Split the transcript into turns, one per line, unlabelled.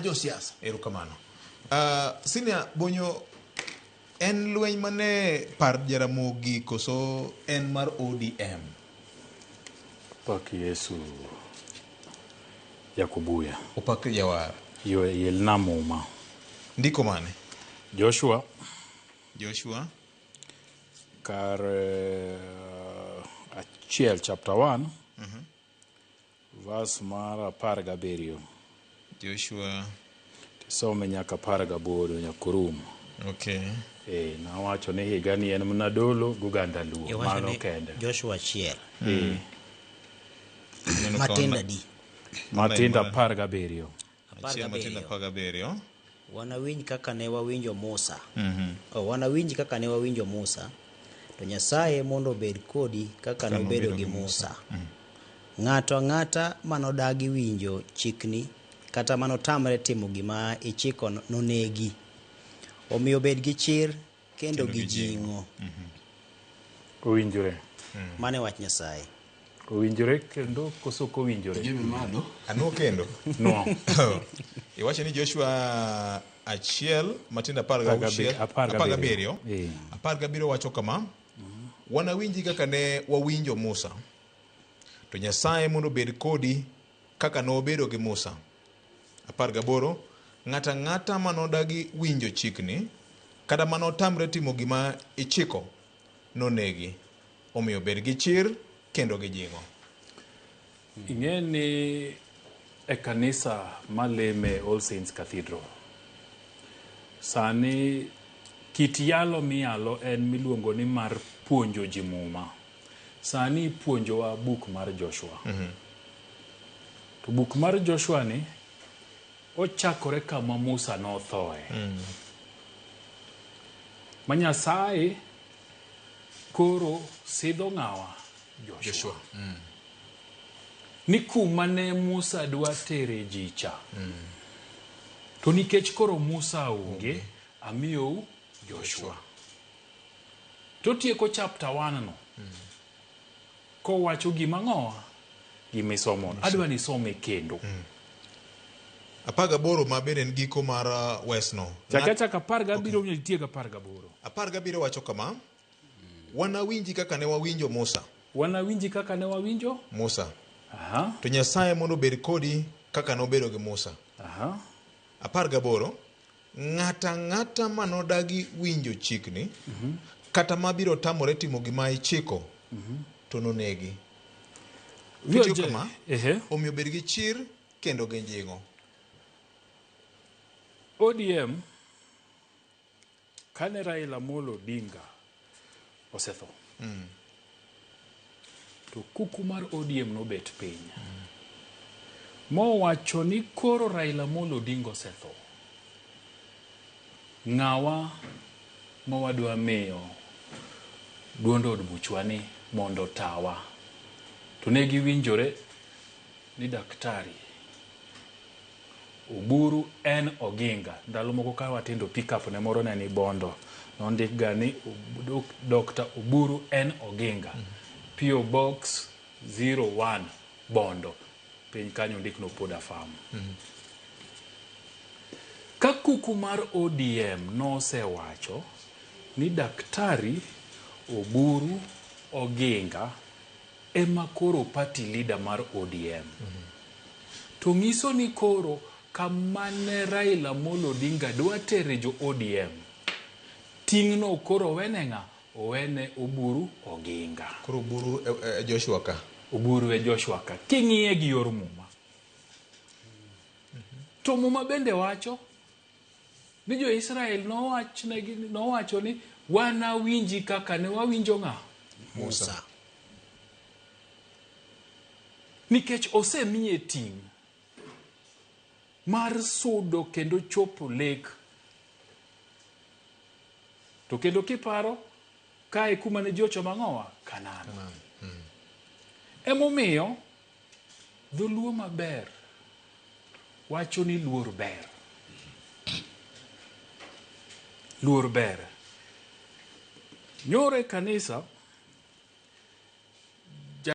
josiasa.
Erokamano. Senior Bonyo, en lweny mane par Jaramogi koso en mar ODM?
Pak Yesu Jakubuya.
Opak Jawar.
Yo yelna muma.
Ndiko mane?
Joshua.
Joshua.
Kar achiel chapter 1. Verse mar 17.
Joshua.
Tisome nyaka 18 nyaka orum.
Okay.
Nawacho ni higani en mana dolo goganda Luo.
Iwacho
Mano
ni
kende.
Joshua 1.
Neno ka
Matindo adi?
Matindo 17.
Achiel matindo 17.
Wanawinj kaka ne wawinjo Musa. Wanawinj kaka ne wawinjo Musa. To Nyasaye mondo obed kodi kaka nobedo gi Musa. Ng'ato ang'ata manodagi winjo chikni kata manotamre timo gima ichiko nonegi. Omiyo bed gi chir kendo gi jing'o.
Owinjore.
Mane wach Nyasaye.
Owinjore kendo koso ok owinjore?
Anwo kendo?
No.
Iwacho ni Joshua 1 matindo 16
17.
17 wacho kama: Wanawinji kaka ne wawinjo Musa. To Nyasaye mondo obed kodi kaka nobedo gi Musa. 18 Ng'ato ang'ata manodagi winjo chikni kata manotamre timo gima ichiko nonegi. Omiyo bed gi chir kendo gi jing'o.
Ing'e ni e kanisa maleme All Saints Cathedral sani kit yalo miyalo en miluongo ni mar puonjo ji muma. Sani ipuonjowa buk mar Joshua. To buk mar Joshua ni ochakore kama Musa nothoe. Ma Nyasaye koro sidho ng'awa? Joshua. Ni kuma ne Musa dwa tere ji cha. To nikech koro Musa onge, amiyou Joshua. To tieko chapter 1 no. Kowacho gima ng'owa? Gima isomo. Adwa ni isome kendo.
18 ma bende en giko mar wesno.
Chaka chaka 17 nitie 18.
17 wacho kama: Wanawinji kaka ne wawinjo Musa.
Wanawinji kaka ne wawinjo
Musa. To Nyasaye mondo obed kodi kaka nobedo gi Musa. 18 Ng'ato ang'ata manodagi winjo chikni kata mabiro tamore timo gima ichiko to nonegi. Kitiyo kama, omiyo bed gi chir kendo gi jing'o.
ODM kane Raila Amolo Odinga osetho, to kuku mar ODM nobet piny. Mowacho ni koro Raila Amolo Odinga osetho. Ng'awa ma wadwa miyo duond od buchwa ni mondo tawa. To ne giwinjore ni daktari Oburu en Oginga. Ndalo moko ka watindo pick-up ne moro ne ni Bondo. Nondik ga ni Dr. Oburu en Oginga. PO Box 01 Bondo. Piny kanyo ondik no Poda Farm. Ka kuku mar ODM nosewacho ni daktari Oburu Oginga ema koro party leader mar ODM. To nyiso ni koro kamane Raila Amolo Odinga dwa tere jo ODM, ting'no koro owene ng'a? Owene Oburu Oginga.
Koro Oburu Joshua ka.
Oburu e Joshua ka. King'iye gi yor muma. To muma bende wacho ni jo-Israel nowacho ni wanawinji kaka ne wawinjo ng'a?
Musa.
Nikech osemiye ting' mar sudo kendo chopo lek. To kendo kiparo kae kuma ne ji ochomo ang'owa? Kanaan. Emomiyo dholuo maber wacho ni luor ber. Luor ber. Nyoro e kanisa